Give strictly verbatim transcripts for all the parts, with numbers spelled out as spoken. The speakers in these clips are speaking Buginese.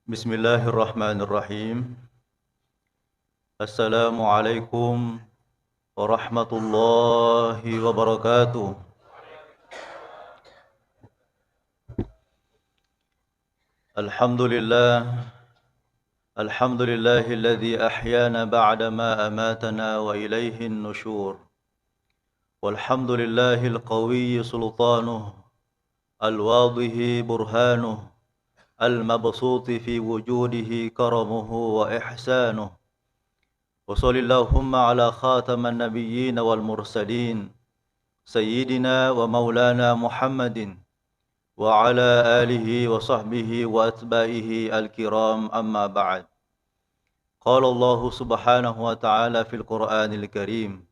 Bismillahirrahmanirrahim. Assalamualaikum warahmatullahi wabarakatuh. Alhamdulillah. Alhamdulillahilladzi ahyana ba'da ma amatana wa ilaihin nusyur. Walhamdulillahil qawiyyi sultanuh, al-wadhihi burhanuh, al-mabsuti fi wujudihi karamuhu wa ihsanuh. Wa sallallahumma ala khataman nabiyyin wal mursalin, sayyidina wa maulana Muhammadin, wa ala alihi wa sahbihi wa atba'ihi al-kiram, amma ba'd. Qala Allahu subhanahu wa ta'ala fil Qur'anil Karim.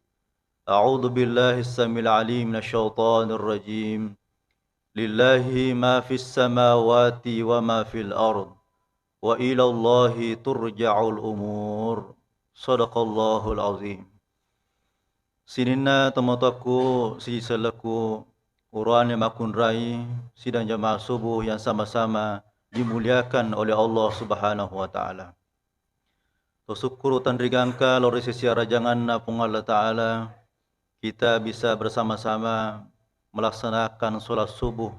A'udzu billahi samil alim minasy syaithanir rajim. Lillahi ma fis samawati wa ma fil ard. Wa ilallahi turja'ul umur. Sadaqallahul azim. Sininna tomatoakku, siji sellekku, uruane makkunrai, sidang jamaah subuh yang sama-sama dimuliakan oleh Allah Subhanahu wa Ta'ala. Tosukkuru tanrigangka lao ri sesi arajanganna Puang Allah Ta'ala, kita bisa bersama-sama melaksanakan sholat subuh,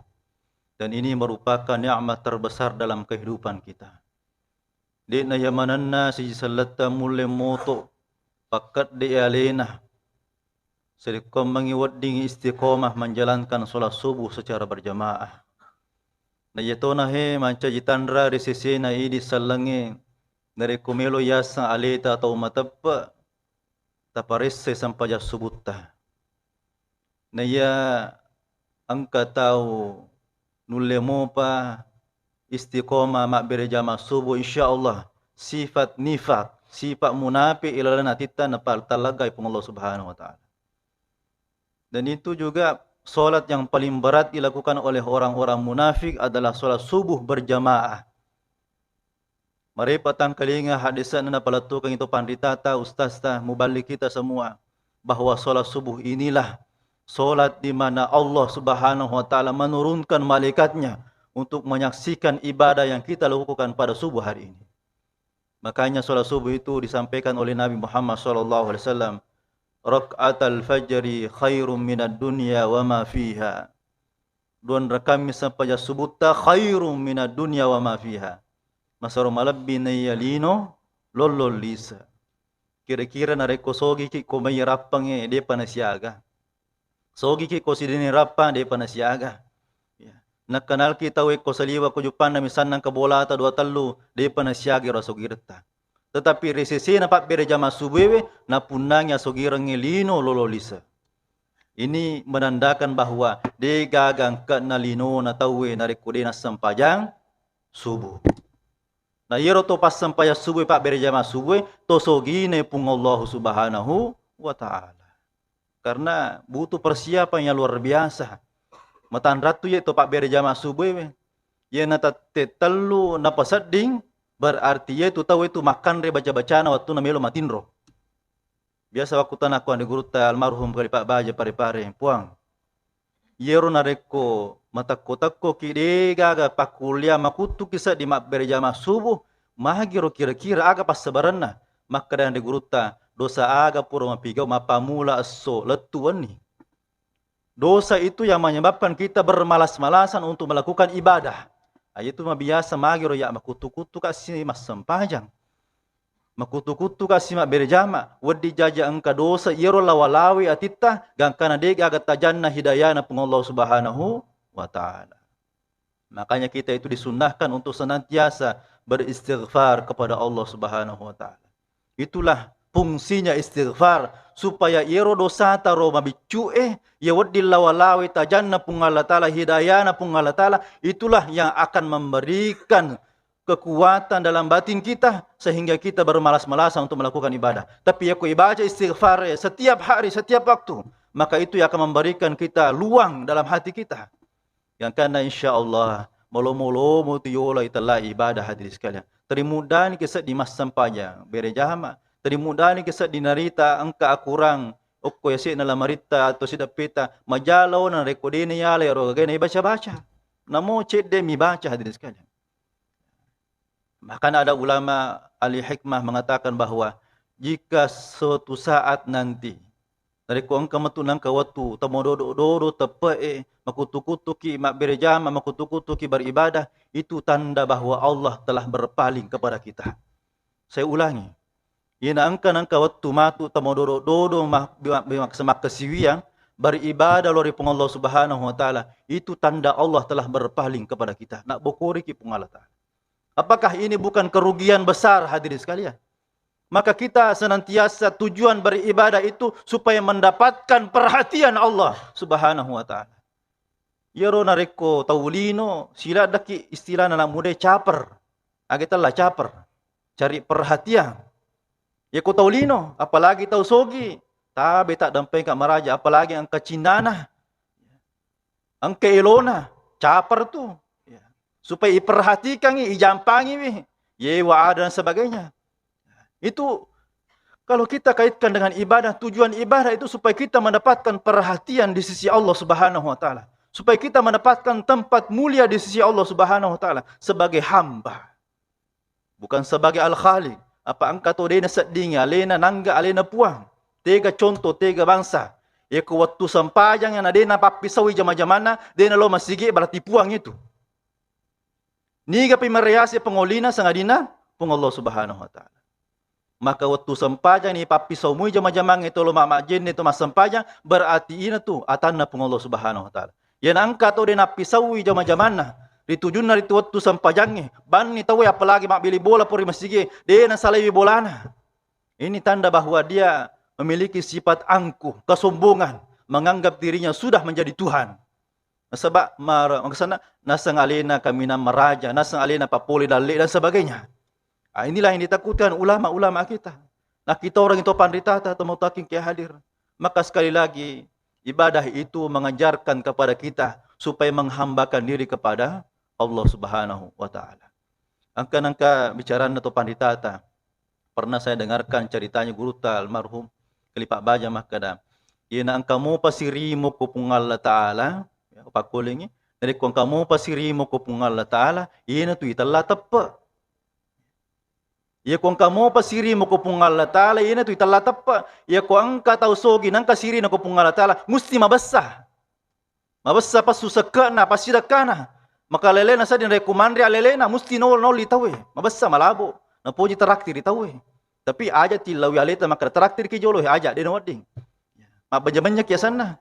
dan ini merupakan nikmat terbesar dalam kehidupan kita. De'na iya manenna siji selletta mulle moto pakkedde alena, sarekkoammengngi wedding istiqomah menjalankan sholat subuh secara berjamaah. Na iyatona he mancaji tanra ri sesena idi sellengnge, narekko melo yaseng aleta tau mateppe, taparessai sempajang subutta. Naiya engka tau nulle mopa istiqomah mabbere jama subuh, insyaallah sifat nifak, sifat munafiq ilalenna atitta napaltallegai Puang Allah Subhanahu wa Ta'ala. Dan itu juga sholat yang paling berat dilakukan oleh orang-orang munafik adalah sholat subuh berjamaah. Marepa tangkalinga haddese'na napalettukeng itu panritata, ustazta, muballi kita semua, bahwa sholat subuh inilah sholat di mana Allah Subhanahu wa Ta'ala menurunkan malaikatnya untuk menyaksikan ibadah yang kita lakukan pada subuh hari ini. Makanya sholat subuh itu disampaikan oleh Nabi Muhammad sallallahu alaihi wasallam, "Rak'atal fajri khairum minad dunya wa ma fiha." Dua rakammi sempajang subutta khairum minad dunya wa ma fiha. Masero malebbi naiya lino lollong lise. Kira-kira narekko sogiki ko mai rappangnge depa nasiaga. Sogiki ko sidini rappang depa nasiaga. Ya. Nakkenalki tau ekko saliwa ko jupanna misalna engka bolata dua tellu depa nasiaga ero asogiretta. Tetapi ri sesena pabbere jama subuhewe napunnangi asogirengnge lino lolo lise. Ini menandakan bahwa de gaga engkana linona tauwe narekko de nassempajang subuh. Na iyaro to passempajang subuh, pabbere jama subuh, to sogine Puang Allahu Subhanahu wa Ta'ala. Karena butuh persiapan yang luar biasa. Matanrattu ye to pabbere jama subuh we. Ye na tette tellu napasedding, berarti ye tu tau itu makkanre baca-bacana wattunna melo matinro. Biasa wakkutanakku ande gurutta almarhum Khalifah Baja Pare-Pare, "Puang, iyero narekko matekko-tekkoki de gaga pakkulia makuttuki seddi mabbere jama subuh, magiro kira-kira aga passabarenna?" Makkeda ande gurutta, "Dosa aga pura mapigau mappammula esso lettu wenni?" Dosa itu yang menyebabkan kita bermalas-malasan untuk melakukan ibadah. Nah, itu mabiasa magiro ya makuttu-kuttu kasi massempajang. Makuttu-kuttu kasi mabbere jama, wedding jaji engka dosa iyaro lawa-lawi atitta, gangkana de gaga tajanna hidayana Puang Allah Subhanahu wa Ta'ala. Makanya kita itu disunnahkan untuk senantiasa beristighfar kepada Allah Subhanahu wa Ta'ala. Itulah fungsinya istighfar, supaya iyaro dosata ro mabiccu'e, iya wedding lawa-lawi tajanna Puang Allah Ta'ala, hidayana Puang Allah Ta'ala, itulah yang akan memberikan kekuatan dalam batin kita sehingga kita bermalas-malasan untuk melakukan ibadah. Tapi ya ku ibaca istighfar ya, setiap hari, setiap waktu, maka itu yang akan memberikan kita luang dalam hati kita. Gangkanna insya Allah, malomo-lomo tu yola itella ibadah hadirin sekalian. Teri muddani ke seddi massempajang, bere jama. Teri muddani ke seddi narita engka akurang okko yase'na lamaritta atau sideppeta, majalona rekko dena yala ero gagaina ibaca-baca. Namo cedde mi baca hadirin sekalian. Bahkan ada ulama ahli hikmah mengatakan bahwa jika suatu saat nanti, narekko engka metu nengka wettu, tamododo-dodo teppe'e, makutu-kutuki mabbere jama, makutu-kutuki beribadah, itu tanda bahwa Allah telah berpaling kepada kita. Saya ulangi, iyana engka nengka wettu matu tamododo-dodo ma-, bi-, bi-, makkasiwiang, beribadah lao ri Puang Allah Subhanahu wa Ta'ala, itu tanda Allah telah berpaling kepada kita. Nabbokoriki Puang Allah Ta'ala. Apakah ini bukan kerugian besar, hadirin sekalian? Maka kita senantiasa tujuan beribadah itu supaya mendapatkan perhatian Allah Subhanahu wa Ta'ala. Iyaro narekko tau lino, siladdaki istilahna anak muda caper. Age tella caper. Cari perhatian. Yako tau lino, apalagi tau sogi, tabe taddampengka maraja, apalagi engka cinnana, engka elona, caper tu. Ya. Supaya iperhatikangi, ijampangiwi, yewa ada dan sebagainya. Itu kalau kita kaitkan dengan ibadah, tujuan ibadah itu supaya kita mendapatkan perhatian di sisi Allah Subhanahu wa Ta'ala, supaya kita mendapatkan tempat mulia di sisi Allah Subhanahu wa Ta'ala sebagai hamba, bukan sebagai Al-Khaliq. Apa engka to de naseddingi alena, nangga alena Puang. Tega contoh, tega bangsa. Yako wettu sempajang na de napappisaui jama-jamanna, de nalo masigi, berarti Puang itu. Nigapi mariase pangolina, sangadinna Puang Allah Subhanahu wa Ta'ala. Maka wettu sempajang ni pappisaumui jama-jamangnge to lo ma-, majjenne to massempajang, berarti ina tu atanna Puang Allah Subhanahu wa Ta'ala. Iyana engka to de nappisaui jama-jamanna, ritujunna ritu wettu sempajangnge, banni tauwe apalagi mabbili bola pori masigi, de nasalaiwi bolana. Ini tanda bahwa dia memiliki sifat angkuh, kesombongan, menganggap dirinya sudah menjadi Tuhan. Nasaba mar-, makasana, naseng alena kaminang maraja, naseng alena papole dalle dan sebagainya. Ah, inilah yang ditakutkan ulama-ulama kita. Nah, kita orang itu panritata atau mutakin ke hadir. Maka sekali lagi, ibadah itu mengajarkan kepada kita supaya menghambakan diri kepada Allah Subhanahu wa Ta'ala. Engka nengka bicaranna to panritata. Pernah saya dengarkan ceritanya gurutta almarhum Khalifah Baja makkeda, "Iyana engka mopa sirimo ko Puang Allah Ta'ala," ya, pakkolengi, "narekko engka mopa sirimo ko Puang Allah Ta'ala, iyana tu itella teppe." Iya ko engka mopa sirimo ko Puang Allah Ta'ala, iyana tu itella teppe. Iya ko engka tau sogi nengka sirina ko Puang Allah Ta'ala, musti mabessa. Mabessa passu sekke'na, passidekkana. Maka alelena sedding rekko manre alelena, musti nol-, nolli tauwe. Mabessa malabo. Napoji teraktiri tauwe. Tapi aja tillawi aleta makkeda teraktiri ki jolo he, aja de nawedding. Mabbanja-banja ki asenna.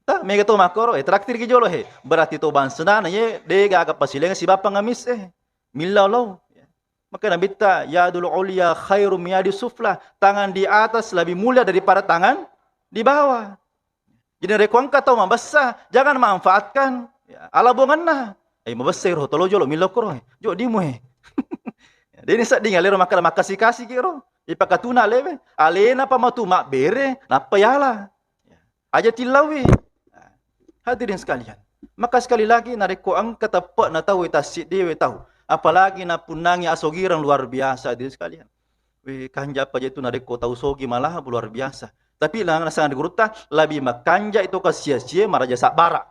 Ta, mega to makkoro, eh, teraktiri ki jolo he. Berarti to bangsa na ye, de gaga pasilenga si bapa ngamis eh. Millau lao. Maka Nabitta, "Yadul ulya khairum yadi sufla." Tangan di atas lebih mulia daripada tangan di bawah. Jadi, rekko engka tau mabessa, jangan manfaatkan, ya, alabongenna. Eh, mabessa ro, tolo jolo, millau koro, eh. Jo dimu, eh. Jadi, sedding alero makkeda makkasi-kasi kiro. Ipakatuna lewe. Alena pa matu mabbere, nappa yala. Aja tillaui. Hadirin sekalian, maka sekali lagi, narekko engka teppe'na tau, tassiddiwe tau, apalagi napunnangi asogireng luar biasa, hadirin sekalian. Weh, kanja apa je tu narekko tau sogi malaha luar biasa. Tapi lang nasang di gurutta, lebih makanja itu kasia-sia maraja sabbara.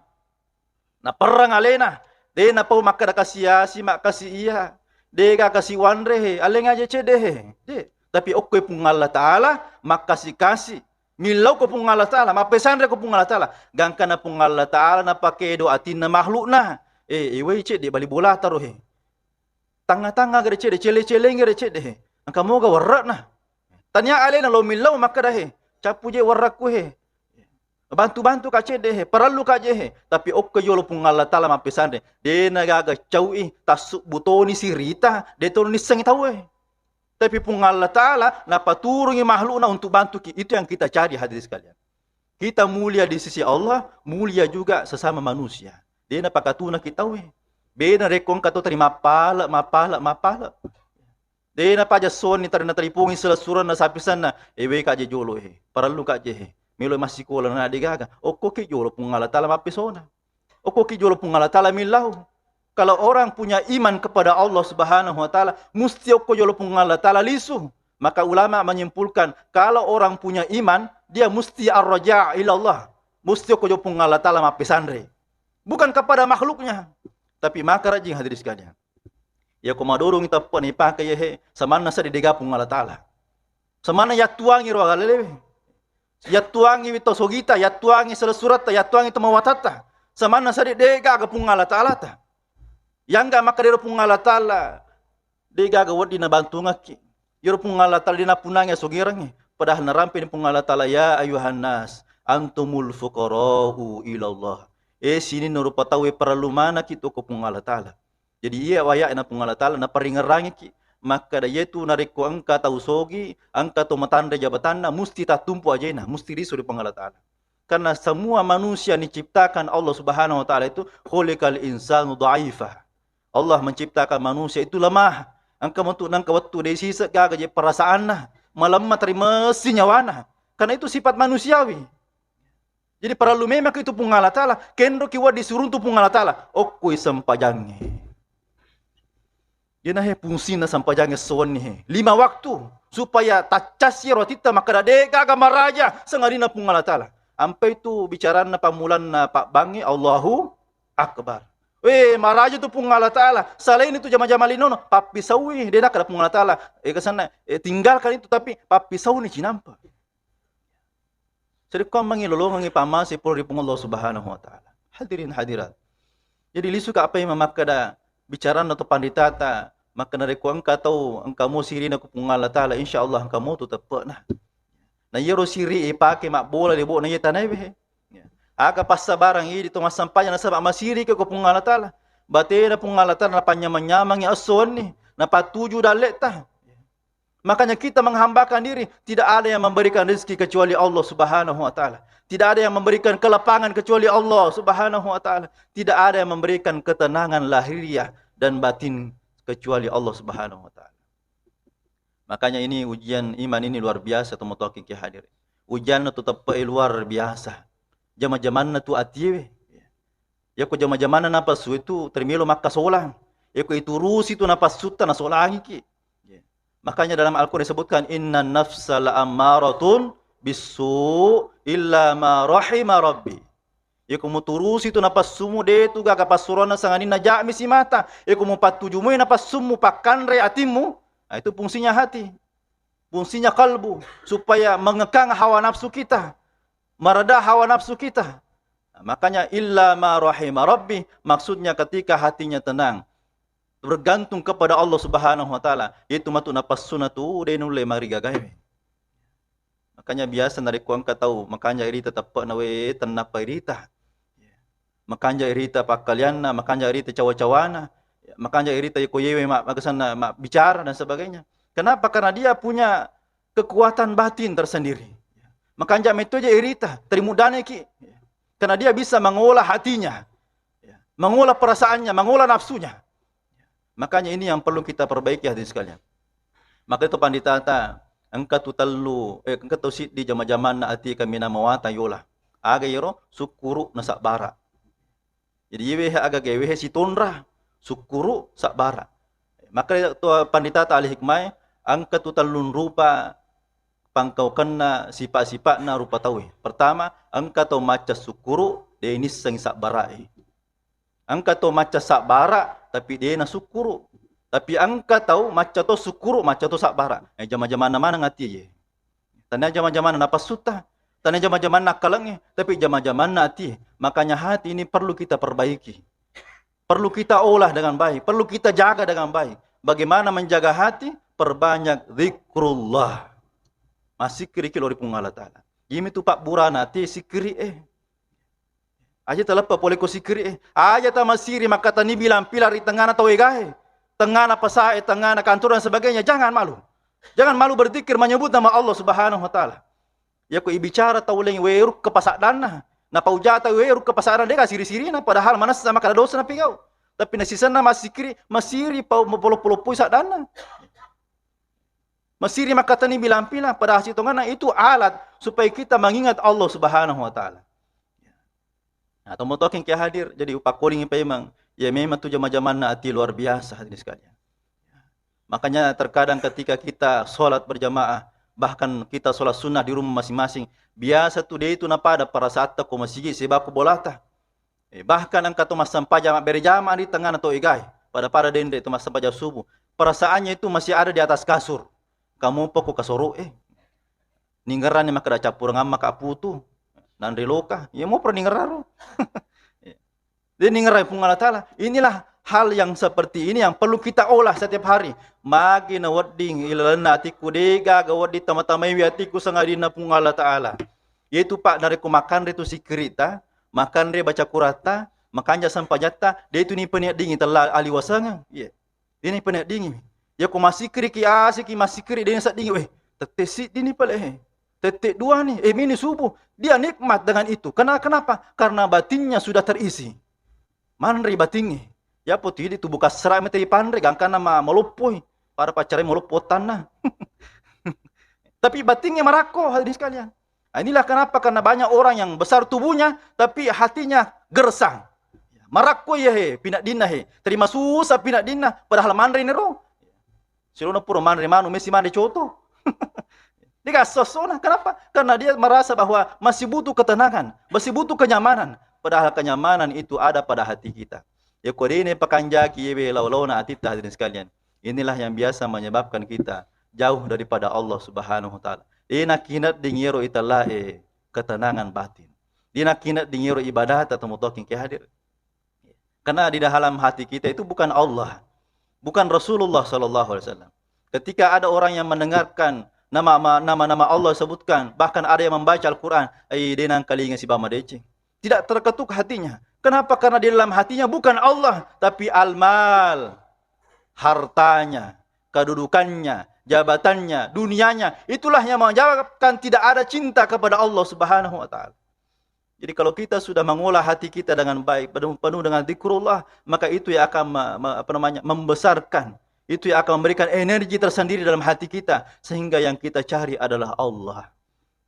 Naperrang alena, de napau makkeda kasiasi, makkasi iya. Dega kasi wanre he, aleng aja cede he. De. Tapi okko Puang Allah Ta'ala, makkasi-kasi. Millau ko Puang Allah Ta'ala, mappesanre ko Puang Allah Ta'ala. Gangkana Puang Allah Ta'ala napake do atinna makhlukna. Eh, iwai cede bali bola taro he. Tangnga-tangnga gere cedde, cele-celeng gere cedde he. Engka moga werre'na. Tania alena lo millau makkeda he, "Cappu je werrakku he. Bantu-bantu ka cedde he, parellu ka je he." Tapi okko jolo Puang Allah Ta'ala mappesanre, de na gaga cau'i, tassubbu toni sirita, de toni nissengi tauwe. Tapi Puang Allah Ta'ala napaturungi makhlukna untuk bantuki. Itu yang kita cari, hadirin sekalian. Kita mulia di sisi Allah, mulia juga sesama manusia. De napakatunaki tauwe. Beda rekko engka to teri mappale, mappale, mappale. De napaja sonni teri nataripungi selessurenna sapisenna, ewe ka je jolo he, parellu ka je he. Melo massikola na de gaga. Okkoki jolo Puang Allah Ta'ala mappesona. Okkoki jolo Puang Allah Ta'ala millau. Kalau orang punya iman kepada Allah Subhanahu wa Ta'ala, musti okko jolo Puang Allah Ta'ala lisu. Maka ulama menyimpulkan, kalau orang punya iman, dia musti arraja ilallah. Musti okko jolo Puang Allah Ta'ala mappesanre. Bukan kepada makhluknya. Tapi maka rajin hadirin sekalian. Iyako madorong ita pone ipake iye he, samanna seddi dega Puang Allah Ta'ala. Samanna yattuangi ro agalewe. Yattuangi wito sogita, yattuangi selessuretta, yattuangi to mawatatta. Samanna seddi dega aga Puang Allah Ta'ala ta. Yangga makkeda ro Puang Allah Ta'ala, dega aga wedding nabantungakki. Iyaro Puang Allah Ta'ala de napunangi asogirangnge. Padahal narampeni Puang Allah Ta'ala, "Ya ayuhan nas, antumul fuqara'u ilallah." Eh, sininna rupa tauwe parellu manaki tu ko Puang Allah Ta'ala. Jadi iya waya'na Puang Allah Ta'ala naparingerrangiki. Makkeda iyatu narekko engka tau sogi, engka to matanre jabatanna, musti tattumpu ajena, musti risu ri Puang Allah Ta'ala. Karena semua manusia diciptakan Allah Subhanahu wa Ta'ala itu khuliqal insanu dha'ifa. Allah menciptakan manusia itu lemah. Engka metu nengka wettu de sisek gaga je perasaanna, malemma teri messi nyawana. Karena itu sifat manusiawi. Jadi parellu memang itu Puang Allah Ta'ala, kenroki wedding suruntu Puang Allah Ta'ala, okkoi sempajangnge. Iyana he fungsinna sempajangnge sewenni he. Lima waktu, supaya taccassi ro atitta makkeda de gaga maraja sangadinna Puang Allah Ta'ala. Ampai tu bicaranna pammulanna pabbangnge, Allahu Akbar. Weh, maraja tu Puang Allah Ta'ala. Selain itu jama-jama linono, pappisaui, de nakkeda Puang Allah Ta'ala. Eh, kesanna, eh, tinggalkan itu, tapi pappisauni cinampa. Sedekkuammengngi lolongengngi pammase pole ri Puang Allah Subhanahu wa Ta'ala. Hadirin hadirat. Jadi, lisuka apa yang memakkeda bicaranna to panditata, makkeda narekko engka tau, engka mo sirina ku Puang Allah Ta'ala, insya Allah engka mo tu teppe'na. Na iyaro siri ipake mabbola lebo'na iye tanae we. Ya. Aga passabarang idi to massempajang nasaba masiriki ko Puang Allah Ta'ala. Batena Puang Allah Ta'ala napanyamang-nyamangi esso wenni, napattuju dalle'ta. Makanya kita menghambakan diri, tidak ada yang memberikan rezeki kecuali Allah Subhanahu wa Ta'ala. Tidak ada yang memberikan kelapangan kecuali Allah Subhanahu wa Ta'ala. Tidak ada yang memberikan ketenangan lahiriah dan batin kecuali Allah Subhanahu wa Ta'ala. Makanya ini ujian iman ini luar biasa, tomatoakkiki hadir. Ujianna tu teppe'e luar biasa. Jama-jamanna tu atiewe. Yako jama-jamanna napassu itu terimelo makkasolang. Yako iturusi tu napassutta nasolangiki. Makanya dalam Al-Quran disebutkan, "Inna nafsa la ammaratun bisu illa ma rahima rabbi." Yako muturusi tu napassumu de tu gaga passuroanna sangadinna ja'mi simata. Yako mupattujumui napassumu pakkanre atimmu, nah, itu fungsinya hati. Fungsinya kalbu, supaya mengekang hawa nafsu kita, mareda hawa nafsu kita. Nah, makanya illa ma rahima rabbi, maksudnya ketika hatinya tenang, bergantung kepada Allah Subhanahu wa Ta'ala, itu matu napassuna tu de nulle marigagae. Makanya biasa narekko engka tau makanja irita teppe'na, we, tennappa irita. Makanja irita pakkalianna, makanja irita cawa-cawana, makanja irita yako yewe ma-, magasanna mabbicara dan sebagainya. Kenapa? Karena dia punya kekuatan batin tersendiri. Makanja metto je irita, terimuddaneki. Karena dia bisa mengolah hatinya, mengolah perasaannya, mengolah nafsunya. Makanya ini yang perlu kita perbaiki, hadirin sekalian. Maka itu panditata, engka tu tellu, eh, engka tu siddi jama-jamanna ati kaminang mawatang yola. Aga iyaro? Sukkuru nasabbara. Jadi iyewe aga gewehe sitonra, sukkuru sabbara. Maka tu panditata ahli hikmae, engka tu tellung rupa pangkaukenna sipa-sipa'na rupa tauwe. Pertama, engka tau macca sukkuru, de nissengi sabbara'e. Engka to macca sabbara, tapi de nasukkuru. Tapi engka tau macca to sukkuru, macca to sabbara. Eh, jama-jamanna maneng atie. Tania jama-jamanna napassutta, tania jama-jamanna akkalengnge, tapi jama-jamanna atie. Makanya hati ini perlu kita perbaiki. Perlu kita olah dengan baik, perlu kita jaga dengan baik. Bagaimana menjaga hati? Perbanyak zikrullah. Massikkiriki lao ri Puang Allah Ta'ala. Iyami tu pabburana atie sikkiri e. Aja taleppa pole ko sikkiri e. Aja tamassiri makkatani bilang-pilang ri tengngana tau egae, tengngana pasae, tengngana kantor dan sebagainya. Jangan malu. Jangan malu berzikir menyebut nama Allah Subhanahu wa Ta'ala. Yako ibicara tau laing, we rukka pasaddanna. Napaujata we rukka pasaddanna, dega siri-sirina, padahal manessa makkada dosa napigau. Tapi nasisenna massikkiri, massiri pau mapoloppo-loppoi saddanna. Massiri makkatani bilang-pilang, padahal sitonganna itu alat supaya kita mengingat Allah Subhanahu wa Ta'ala. Nah, tomatoakkeng ki hadir, jadi upakkolingi paimeng. Ya, memang tu jama-jamanna ati luar biasa, hadirin sekalian. Makanya terkadang ketika kita sholat berjamaah, bahkan kita sholat sunnah di rumah masing-masing, biasa tu de tu napada parasaatta ko masigi sibawa ko bolata. Eh, bahkan engka to massempajang mabbere jama ri tengngana to egae. Pada-pada denre tu massempajang subuh. Perasaannya itu masih ada di atas kasur. Kamu poko kasoro eh. Ningerani makkeda cappureng amma ka putu. Nanre loka. Iya mo pernah ningeraro. Jadi ningerai Puang Allah Ta'ala. Inilah hal yang seperti ini yang perlu kita olah setiap hari. Magi na wedding ilalenna atiku de gaga wedding tama-tamaiwi atiku sangadinna Puang Allah Ta'ala. Yaitu Pak, narekko makanre tu sikkiritta, makanre baca kuratta, makanja sempajatta, de tu nipeneddingi tella aliwasengeng. Iya. Dini peneddingi. Ya ko masikiriki asiki masikiri dini seddingi. Weh, tette siddini pale he. Tette duani. Eh, mini subuh. Dia nikmat dengan itu. Karena kenapa? Karena batinnya sudah terisi. Manri batingi. Ya po tidi tubuh kasra mete panre gangkana ma maloppoi. Para pacarai maloppo tanna. Tapi batinnya marakko hadirin sekalian. Nah, inilah kenapa, karena banyak orang yang besar tubuhnya tapi hatinya gersang. Marakko iya he, pinaddinna he. Terima susah pinaddinna, padahal manre nero. Silona pura manre manu, mesi manre coto. Dia gak sosona. Kenapa? Karena dia merasa bahwa masih butuh ketenangan, masih butuh kenyamanan. Padahal kenyamanan itu ada pada hati kita. Ya ko dene pakanjaki yewe lau-launa atitta hadirin sekalian. Inilah yang biasa menyebabkan kita jauh daripada Allah Subhanahu wa Ta'ala. Dena kinedding yero itallae ketenangan batin. Dena kinedding yero ibadah ta temutoking ke hadir. Karena di dalam hati kita itu bukan Allah, bukan Rasulullah sallallahu alaihi wasallam. Ketika ada orang yang mendengarkan nama, nama-nama Allah disebutkan, bahkan ada yang membaca Al-Quran, ai denang kalinga si bama deceng. Tidak terketuk hatinya. Kenapa? Karena di dalam hatinya bukan Allah, tapi al-mal, hartanya, kedudukannya, jabatannya, dunianya. Itulah yang menyebabkan tidak ada cinta kepada Allah Subhanahu wa Ta'ala. Jadi kalau kita sudah mengolah hati kita dengan baik, penuh, penuh dengan zikrullah, maka itu yang akan me- me- apa namanya, membesarkan, itu yang akan memberikan energi tersendiri dalam hati kita, sehingga yang kita cari adalah Allah.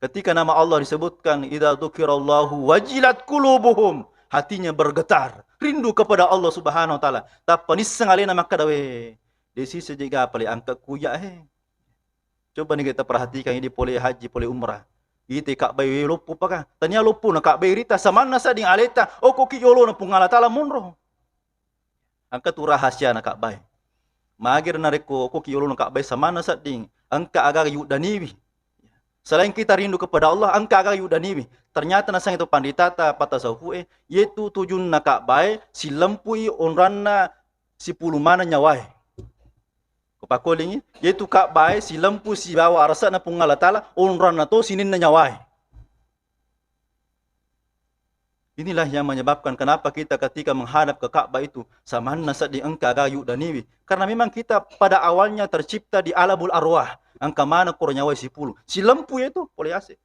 Ketika nama Allah disebutkan, "Idza dzukirallahu wajilat qulubuhum," hatinya bergetar, rindu kepada Allah Subhanahu wa Ta'ala. Tappa nisseng alena makkeda, "We, desi sejiga pale angka kuya he." Coba ni kita perhatikan ini pole haji, pole umrah. Ite Ka'bah loppo paka. Tania loppo na Ka'bah rita samanna sedding aleta, oko ki yolona Puang Allah Ta'ala monro. Engka tu rahasiana Ka'bah. Magir narekko oko ki yolona Ka'bah samanna sedding, engka aga yuddaniwi. Selain kita rindu kepada Allah, engka aga yuddaniwi. Ternyata nasang itu panditata patasawufu e, yaitu tujunna Ka'bah silempui onranna sipulu maneng nyawae. Ko pakkolingi, yaitu Ka'bah e silempu sibawa arasana Puang Allah Ta'ala, onranna to sininna nyawae. Inilah yang menyebabkan kenapa kita ketika menghadap ke Ka'bah itu, samanna sedding engka aga yuddaniwi. Karena memang kita pada awalnya tercipta di alamul arwah, engka maneng koro nyawae sipulu. Silempu yaitu, pole ase.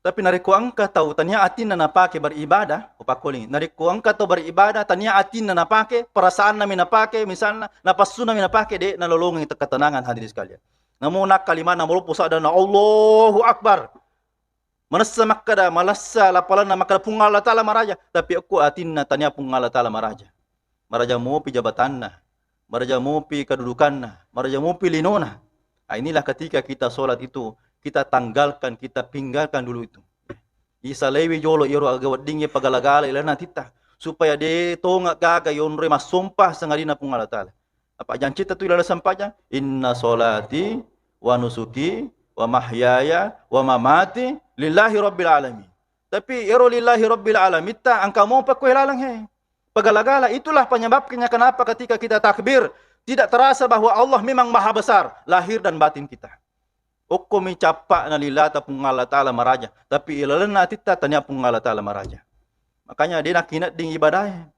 Tapi narekko engka tau tania atinna napake beribadah, upakkoling. Narekko engka tau beribadah, tania atinna napake, perasaanna mi napake, misalna, napassunna mi napake, de nalolongengi ketenangan hadirin sekalian. Namo nakkalimana maloppo sadana Allahu Akbar. Manessa makkeda, malessa lapalanna makkeda Puang Allah Ta'ala maraja, tapi okko atinna tania Puang Allah Ta'ala maraja. Maraja mopi jabatanna, maraja mopi kedudukanna, maraja mopi linona. Ah, inilah ketika kita sholat itu, kita tanggalkan, kita tinggalkan dulu itu. Isalaiwi jolo iyaro aga weddingnge pagala-gala ilalenna atitta, supaya de tonga gaga yonroi massompa sangadinna Puang Allah Ta'ala. Apa jancita tu ilalenna sempajang? "Inna sholati wa nusuki wa mahyaya wa mamati lillahi rabbil alamin." Tapi ero lillahi rabbil alamin ta engka mopa kue laleng he. Pagala-gala, itulah penyebabnya kenapa ketika kita takbir, tidak terasa bahwa Allah memang maha besar, lahir dan batin kita. Okkomi cappa'na lilata Puang Allah Ta'ala maraja, tapi ilalenna atitta tania Puang Allah Ta'ala maraja. Makanya de nakinedding ibadahe.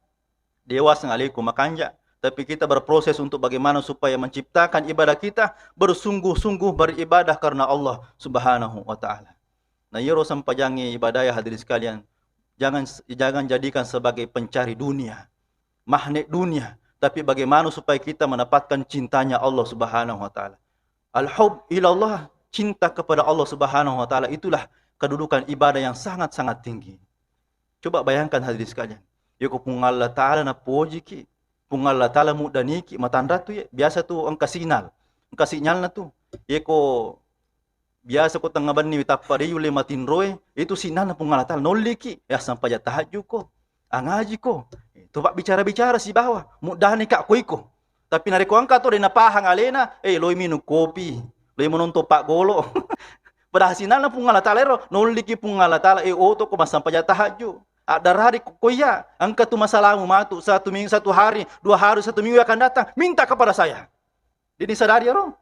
Dewa sengalaiku makanja, tapi kita berproses untuk bagaimana supaya menciptakan ibadah kita, bersungguh-sungguh beribadah karena Allah Subhanahu wa Ta'ala. Nah, iyaro sempajangnge ibadahe hadirin sekalian, jangan, jangan jadikan sebagai pencari dunia, magnet dunia, tapi bagaimana supaya kita mendapatkan cintanya Allah Subhanahu wa Ta'ala. Al-hub ilallah, cinta kepada Allah Subhanahu wa Ta'ala, itulah kedudukan ibadah yang sangat-sangat tinggi. Coba bayangkan hadirin sekalian, yako Puang Allah Ta'ala napojiki, Puang Allah Ta'ala muddaniki, matanra tu ye, biasa tu engka sinyal, engka sinyalna tu. Yako biasa ko tengnga benni tappa de yulle matinroe, itu sinyalna Puang Allah Ta'ala, nolliki, ya sampaja tahajud ko, angaji ko. To pabbicara-bicara sibawa, muddani ka ko iko. Tapi narekko engka to de' napahang alena, eh, loi minung kopi, loi menonton paggolo. Padahal sininna Puang Allah Taala ero, nolliki Puang Allah Taala, eh, oto ko massampajang tahajud. Addarari ko, ko iya, engka tu masalahmu matu satu minggu, satu hari, dua hari, satu minggu yang akan datang, minta kepada saya. Dini sadari ero.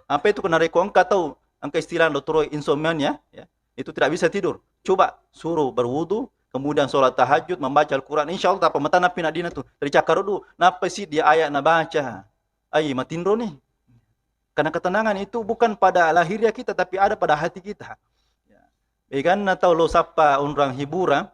Apa itu kena reko engka tau, engka istilah dokter insomnia, ya. Itu tidak bisa tidur. Coba suruh berwudu, kemudian sholat tahajud, membaca Al-Quran. Insya Allah, tapa matana pina dina tu. Dari cakar dulu, napa sih dia ayat nabaca? Ai, matinro nih. Karena ketenangan itu bukan pada lahirnya kita, tapi ada pada hati kita. Ya. Eganna tau lo sappa onrang hiburan,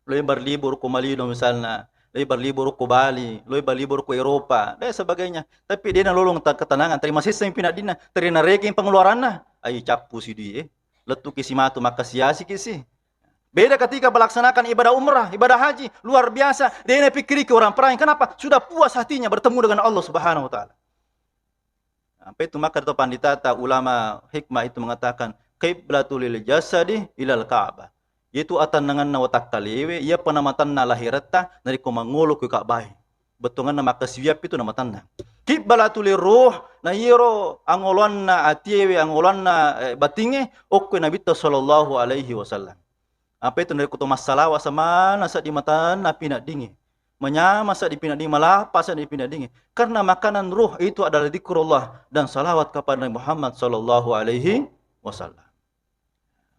loi berlibur ko Malino misalna, loi berlibur ko Bali, loi berlibur ko Eropa, dan sebagainya. Tapi de' nalolong ta-, ketenangan, terima sesseng pina dina, terina regeng pengeluaranna. Ai, cappu si dui, eh. Lettuki si matu, makkasiasi ki si. Beda ketika melaksanakan ibadah umrah, ibadah haji, luar biasa. De' napikkiriki orang peraing. Kenapa? Sudah puas hatinya bertemu dengan Allah Subhanahu wa Ta'ala. Sampai itu maka kata pandita ta ulama hikmah itu mengatakan, "Qiblatul lil jasadi ilal Ka'bah." Yaitu atannanganna watakkalewe, iya penamatanna lahiratta, narekko mangolo ko Ka'bah. Bettuanganna makkasiwiang itu namatanna. Qiblatul ruh, na iyaro angoloanna atiewe, angoloanna, eh, batingnge, okko Nabitta sallallahu alaihi wasallam. Apa itu narekko to massalawa samanna seddi matanna pinaddingi. Manyama seddi pinaddingi, malapa seddi pinaddingi. Karena makanan ruh itu adalah zikrullah dan salawat kepada Nabi Muhammad sallallahu alaihi wasallam.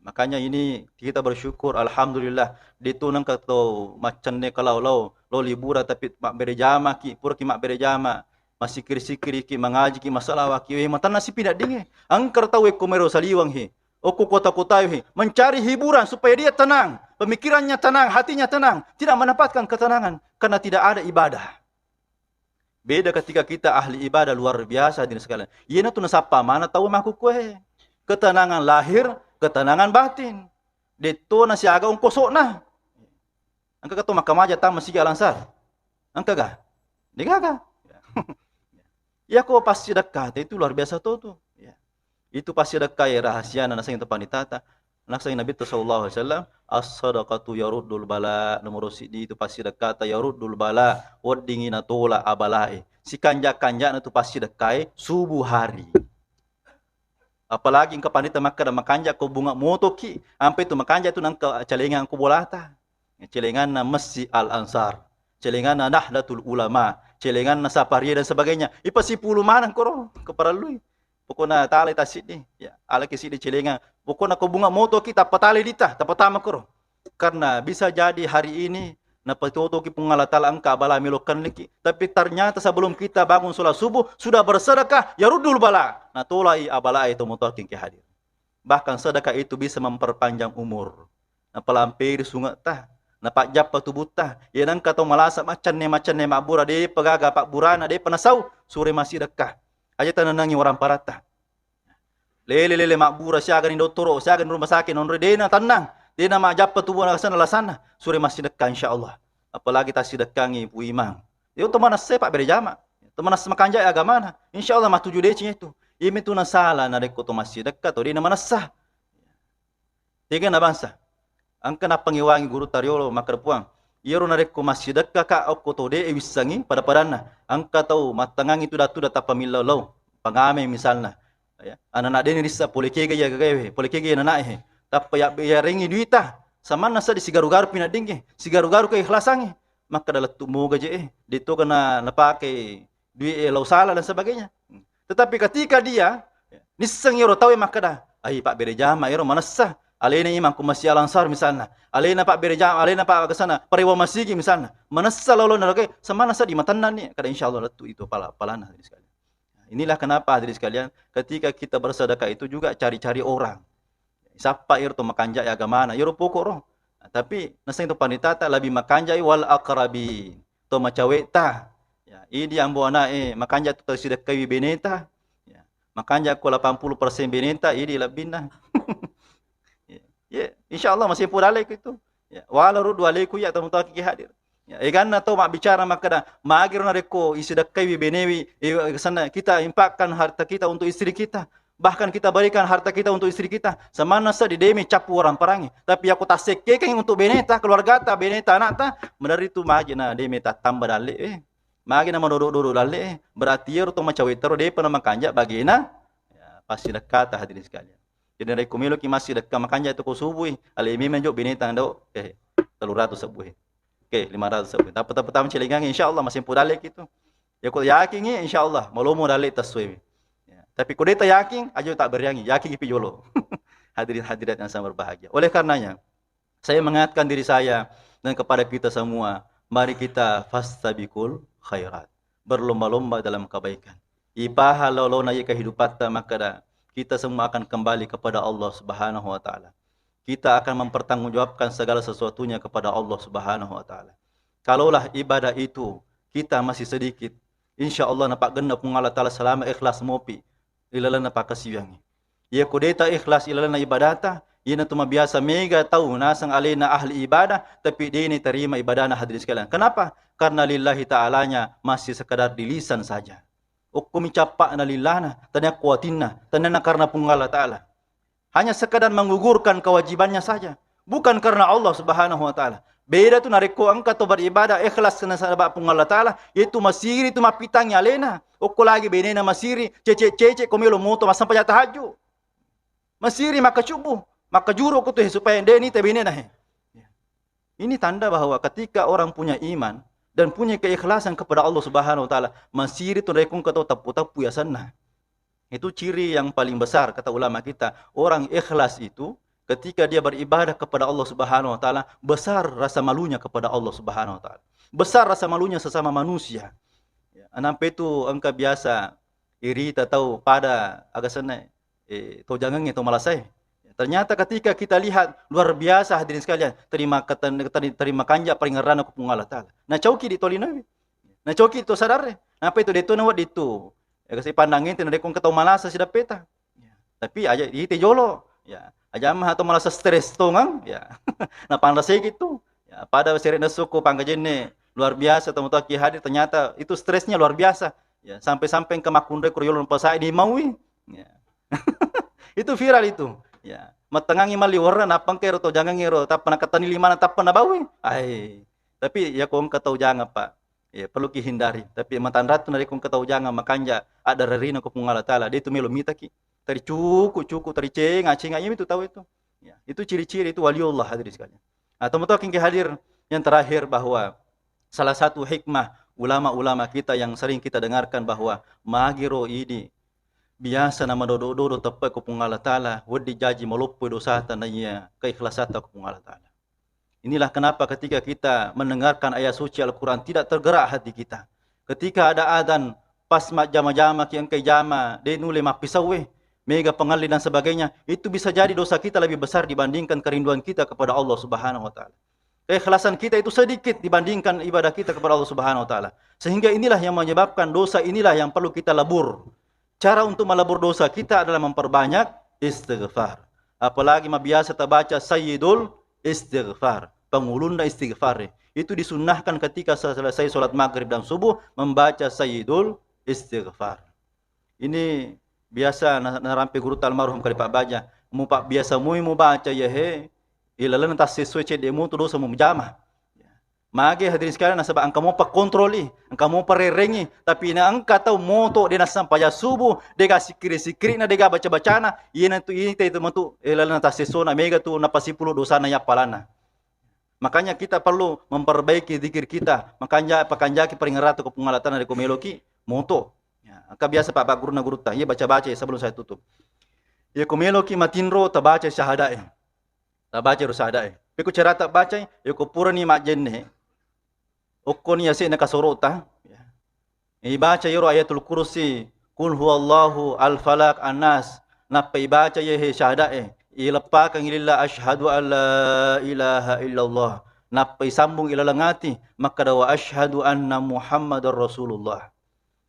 Makanya ini kita bersyukur, alhamdulillah. De'tu nengka to maccenne kalau lo, lo libura tapi mabbere jamaki, puraki mabbere jama, masikir-sikiriki, mangajiki, masalawaki, we matanna si pinaddingi. Engka tau ekko mero saliweng he. Okko kota-kota he, mencari hiburan supaya dia tenang, pemikirannya tenang, hatinya tenang, tidak mendapatkan ketenangan karena tidak ada ibadah. Beda ketika kita ahli ibadah luar biasa, hadirin sekalian. Iyana tu nasappa mana tau makkukue. Ketenangan lahir, ketenangan batin. De'to nasiaga ongkosokna. Engka to makkamaja tama masigi Al-Ansar? Engka ga? De'gaga. Iya ko passidekka itu luar biasa to tu. Ya. Itu passidekka ya rahasiana naseng itu panditata. Naseng Nabi sallallahu alaihi wasallam, "As-sadaqatu yaruddul bala." Nomor sidi itu passidekka ta yaruddul bala. Weddingi natola abalae. Sikanja-kanjana tu passidekkae subuh hari. Apalagi engka pandita makkeda makanja ko bunga motoki, ampe tu makanja tu nangka celengang ko bolata. Celenganna Masjid Al Ansar, celenganna Nahdlatul Ulama, celenganna Saparia dan sebagainya. Ipasipulu maneng koro, keparellui. Pokokna tale tasiddi, ya, alaki siddi celengang. Pokokna ko bunga motoki tappa tale dita, tappa tama koro. Karena bisa jadi hari ini napatotoki Puang Allah Taala engka abala melo kenniki. Tapi ternyata sebelum kita bangun sholat subuh, sudah bersedekah, yaruddul bala. Natolai abalae to motoki engka hadir. Bahkan sedekah itu bisa memperpanjang umur. Napalamperi sungetta, napajjappa tubutta. Iya nengka tau malasa maccanne-maccanne mabbura, depa gaga pabburana, depa nasau, sure massidekka. Aja tanennangi waramparatta. Lele-lele mabbura, siagani dottoro, siagani rumah sakit, nonroi dena tennang, dena majappa tubuh alasanna, alasanna, sure massidekka insyaallah. Apalagi tassidekkangi Pu Imang. Yo to manessa pabbere jama, to manessa makanja agamana, insyaallah matuju deceng itu. Iyami tu nasala narekko to massidekka to dena manessa. Tegana bangsa. Engka nappangewangi gurutta riolo makkeda Puang, iyaro narekko massidekka ka okko to de wissengi pada-padanna. Engka tau mattangangi tuda-tuda tappa millau lao, pangame misalna. Ya, anana deni rissa pole kega iya gagae, pole kega iya nanae. Tappa ya, yarengi duita, samanna seddi sigaru-garu pinaddingnge, sigaru-garu keikhlasang. Makkeda lettu moga je e, de to kena napake duit e lao sala dan sebagainya. Tetapi ketika dia nisseng ero tau e makkeda, ai pabbere jama ero manessa, alena imang ku Masjid Al Ansar misalna, alena pabbere jama, alena pa kesana parewa masigi misalna, manessa lolo naroke, samanna seddi matennanni, kada insyaallah lettu itu pala-, palana sekali. Inilah kenapa hadirin sekalian, ketika kita bersedekah itu juga cari-cari orang. Sappa iro to makanjai agamana, iro pokok ro. Tapi naseng to panitata lebih makanjai wal aqrabin. To macaweta. Ya, idi ambo ana'e makanja tu tasidekkai beneta. Ya, makanja ko delapan puluh persen beneta, idi lebbinna. Ya, ya, insyaallah masih pura alaiku itu. Ya, wala ruddu alaiku ya tamu tawaki hadir. Ya, eganna tau mabbicara makkeda, magiro narekko isidekkaiwi benewi, e, sanna kita infakkan harta kita untuk istri kita. Bahkan kita berikan harta kita untuk istri kita, samanna seddi demi cappu waramparangi. Tapi yakko tassekkekengngi untuk beneta, keluargata, beneta, anakta, meneri tu maje na demi tattamba dalle, eh. Magi na madodo-dodo dalle, eh. Berarti iyaro to macawetta ro depa na makanja bagena, ya, pasti dekkata hadirin sekalian. Jadi narekko meloki massidekka makanja tu ko subui, ale memang jo beneta do, eh, tellu ratu sebbu, eh. Oke, lima ratu sebbu. Tapi, tapi, tapi cilingangi, insya Allah masih pudale gitu. Ya, ko yakingi, insya Allah, malomo dalle tassuewi. Ya. Tapi ko deta yakin, aja tak beriangi, yakin ipi jolo. Hadirin hadirat yang sangat berbahagia. Oleh karenanya, saya mengingatkan diri saya dan kepada kita semua, mari kita fastabikul khairat. Berlomba-lomba dalam kebaikan. Ipaha lolona iya kehidupatta makkada, kita semua akan kembali kepada Allah Subhanahu wa Ta'ala. Kita akan mempertanggungjawabkan segala sesuatunya kepada Allah Subhanahu wa Ta'ala. Kalaulah ibadah itu kita masih sedikit, insya Allah napaggenna Puang Allah Ta'ala selama ikhlas mopi ilalenna pakasiwiangngi. Iya ko deta ikhlas ilalenna ibadata, iyana tu mabiasa mega tau naseng alena ahli ibadah, tapi deni terima ibadahna hadirin sekalian. Kenapa? Karena lillahi ta'alanya masih sekedar di lisan saja. Okkomi cappa'na lillana, tania kuatinna, tania karena Puang Allah Ta'ala. Hanya sekadar menggugurkan kewajibannya saja. Bukan karena Allah Subhanahu wa Ta'ala. Beda tu narekko engka to beribadah ikhlas nasaba Puang Allah Ta'ala, yaitu masiri tu mappitangi alena. Okko lagi benena masiri, cecek-cecek ko melo moto massempajang tahajud. Masiri makkacubbu, makkajuru ko tu he supaya deni te benena he. Ini tanda bahwa ketika orang punya iman dan punya keikhlasan kepada Allah Subhanahu wa Ta'ala, masiri tu narekko engka to teppu-teppu yasenna. Itu ciri yang paling besar, kata ulama kita. Orang ikhlas itu, ketika dia beribadah kepada Allah Subhanahu wa Ta'ala, besar rasa malunya kepada Allah Subhanahu wa Ta'ala. Besar rasa malunya sesama manusia. Ya, nampe tu engka biasa irita tau pada aga senna, eh, to jangengnge, to malasae. Ternyata ketika kita lihat, luar biasa hadirin sekalian, terima keten-, teri-, terima kanja paringerrana ku Puang Allah Ta'ala. Nacauki di tolinowi. Nacauki to sadarre. Nampe tu deto nawedding tu. Ya, kasi pandangnge tena dekong ketau malasa sidappeta. Ya. Tapi aja ite jolo. Ya. Aja maha to malasa stres tongeng. Ya. Napanrasai gitu. Ya, pada sere nesuku panggajenne luar biasa, teman-teman ki hadir, ternyata itu stresnya luar biasa. Ya, sampai-sampai engka makkunrai kuro yolo pasai di maui. Ya. Itu viral itu. Ya. Mattengangi mali warna, nappa engka ero to jangang ero, tappa nakatani limana, tappa nabawi. Ai. Tapi ya ko engka tau jangang, Pak. Ya, perlu ki hindari. Tapi matanratu narekko engka tau jangang makanja, ada rerina ko Puang Allah Ta'ala, dia itu melo mitaki. Tadi cuku-cuku, tadi cenga-cenga, iya itu tau itu. Ya, itu ciri-ciri itu waliullah hadirin sekalian. Nah, teman-teman yang hadir, yang terakhir bahwa salah satu hikmah ulama-ulama kita yang sering kita dengarkan bahwa magiro idi biasa nama dodo-dodo teppe ko Puang Allah Ta'ala, wedi jaji maloppo dosata na iya keikhlasatta ko Puang Allah Ta'ala. Inilah kenapa ketika kita mendengarkan ayat suci Al-Quran tidak tergerak hati kita. Ketika ada adzan pas ma-, jama-jama ki engkai jama, de nule mappisauwe, mega pengalli dan sebagainya, itu bisa jadi dosa kita lebih besar dibandingkan kerinduan kita kepada Allah Subhanahu wa Ta'ala. Keikhlasan kita itu sedikit dibandingkan ibadah kita kepada Allah Subhanahu wa Ta'ala. Sehingga inilah yang menyebabkan dosa inilah yang perlu kita lebur. Cara untuk melebur dosa kita adalah memperbanyak istighfar. Apalagi mabiasa tabaca sayyidul istighfar, pangulunna istighfar. Itu disunnahkan ketika selesai sholat maghrib dan subuh membaca sayyidul istighfar. Ini biasa na-, narampe gurutta almarhum kali Pak Baja. Mupa biasa mui mubaca ya he, ilalenna tassesuai cedde mutu dosa mujama. Mage hadirin sekalian, nasaba engka mopa kontroli, engka mopa rerengi, tapi na engka tau moto de nassempajang subuh, dega sikkiri-sikkirina, dega baca-bacana, iyanatu ita itu metu, eh, lalenna tassessona, mega tu napasipulu dosana yappalanna. Makanya kita perlu memperbaiki zikir kita, makanya pakanjaki paringerrata ko Puang Allah Ta'ala de ko meloki moto. Ya, engka biasa Pak, Pak guruna gurutta, iya baca-baca ya sebelum saya tutup. Iya ko meloki matinro tabaca syahadae. Tabaca ro syahadae. Pekko cara tabacai, yako purani majjenne, okkoni yase'na kasorota, ya. Ibaca yero Ayatul Kursi, Qul huwallahu, Al-Falaq, An-Nas, nappa ibaca yehe syahadae, ileppakengngi lillah, asyhadu an la ilaha illallah, nappa isambung ilaleng ati, makkada wa asyhadu anna Muhammadar Rasulullah.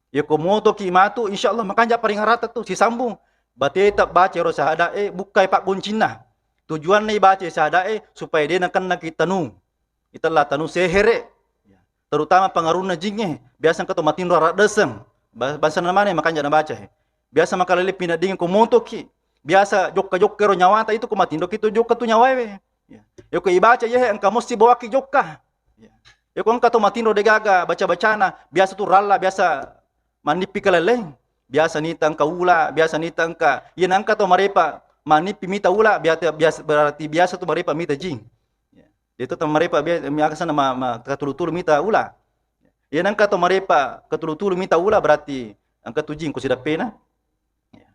Yako motoki matu, insya Allah makanja paringerrata tu, sisambung. Bateta baca ro syahadae, bukkai paggoncinna. Tujuanna ibaca syahadae supaya de nakennaki tanu. Itella tanu sehere. Terutama pengaruhna jingnge. Biasa engka to matinro araddeseng. Ba-, bangsa namane makanja nabaca he. Biasa makalele pinedding ko motoki. Biasa jokka-jokka ro nyawata itu ko matinroki tu jokka tu nyawae. Ya. Yako ibaca yehe engka musti bawaki jokka. Ya. Yako engka to matinro degaga baca-bacana, biasa tu ralla, biasa manippi kaleleng. Biasa nita engka ula, biasa nita engka. Iya nangka to marepa manippi mita ula, biasa, biasa, berarti biasa tu marepa mita jing. Ya. Itu to marepa biasa, mi aga sana ma, ma, katulu-tulu mita ula. Iya nangka to marepa katulu-tulu mita ula berarti engka tu jing ko sidappena. Ya.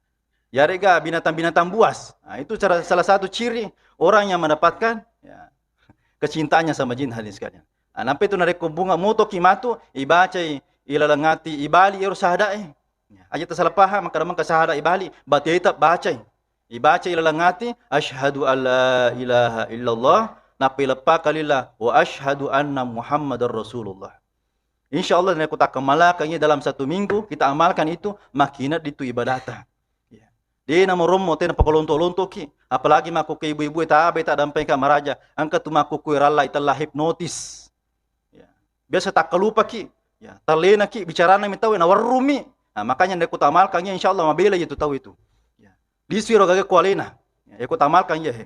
Yarega binatang-binatang buas. Nah, itu cara, salah satu ciri orang yang mendapatkan, ya, kecintaannya sama jin, hadirin sekalian. Nah, nampe tu narekko bunga motoki matu, ibacai ilaleng ati, ibali ero syahadae. Ya, aja tasalah paham, makkada mengka syahada ibali, berarti tetap bacai. Ibaca ilaleng ati, "Asyhadu alla ilaha illallah," nappa ileppa kalilla, "Wa asyhadu anna Muhammadar Rasulullah." Insya Allah, narekko takkamalakangngi dalam satu minggu, kita amalkan itu, makinedding tu ibadata. Ya. De namorommo, tena pakolonto-lontoki, apalagi makkukku ibu-ibu e, tabe taddampengka maraja, engka tu makkukku ralla itella hipnotis. Ya. Biasa takkalupaki, ya, tallenaki bicarana mi tau, nawerrumi. Nah, makanya narekko tamalkangngi, insya Allah mabela itu tau itu. Ya. Lisu ero gaga ku alena. Ya, eko tamalkan iya he.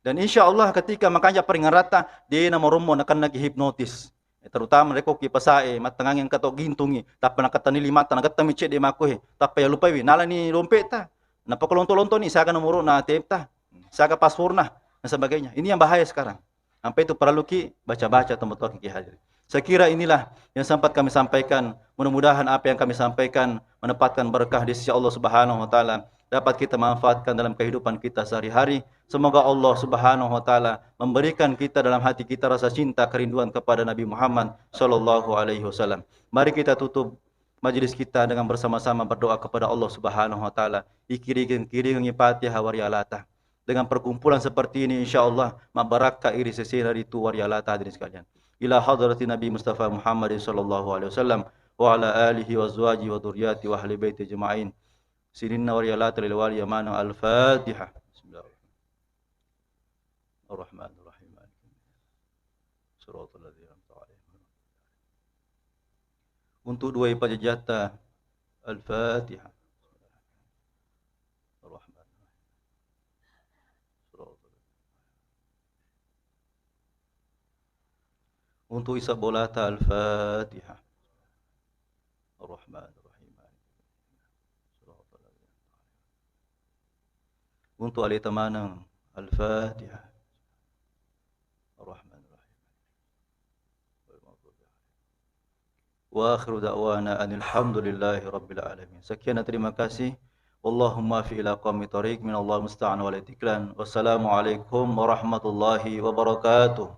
Dan insya Allah ketika makanja peringaratta, de namorommo nakennaki hipnotis. Ya, terutama rekko ki pasae, mattengangi engka to gintungi, tappa nakattani limatta, nagattami cedde makko he, tappa yalupaiwi, nalani dompetta, napakolonto-lontoni, siaga nomoro'na A T M ta, siaga pasporna, dan sebagainya. Ini yang bahaya sekarang. Sampai itu perlu ki baca-baca, teman-teman ki hadir. Saya kira inilah yang sempat kami sampaikan. Mudah-mudahan apa yang kami sampaikan mendapatkan berkah di sisi Allah Subhanahu wa Ta'ala, dapat kita manfaatkan dalam kehidupan kita sehari-hari. Semoga Allah Subhanahu wa Ta'ala memberikan kita dalam hati kita rasa cinta, kerinduan kepada Nabi Muhammad sallallahu alaihi wasallam. Mari kita tutup majelis kita dengan bersama-sama berdoa kepada Allah Subhanahu wa Ta'ala. Ikiring-kiring Fatihah warialata. Dengan perkumpulan seperti ini, insya Allah, mabbarakka iri sesena ritu warialata, hadirin sekalian. Ila hadratin Nabi Mustafa Muhammadin sallallahu alaihi wasallam, wa ala alihi wa azwajihi wa dzurriyyati wa ahli baiti ajma'in. Sininna warialata lil wali amanah. Al-Fatihah. Bismillahirrahmanirrahim. Ar-Rahmanirrahim. Siratal ladzina an'amta 'alaihim. Untuk dua pajajatta, Al-Fatihah. Ar-Rahmanirrahim. Siratal. Untuk isab bolata, Al-Fatihah. Ar-Rahmanirrahim. Siratal ladzina an'amta 'alaihim. Untuk aleta maneng, Al-Fatihah. Ar-Rahmanirrahim. Wa akhiru da'wana anil hamdulillahi rabbil alamin. Sekian dan terima kasih. Wallahumma fi ila qaumi tariq, minallahu musta'an wa alaihi tiklan. Wassalamualaikum warahmatullahi wabarakatuh.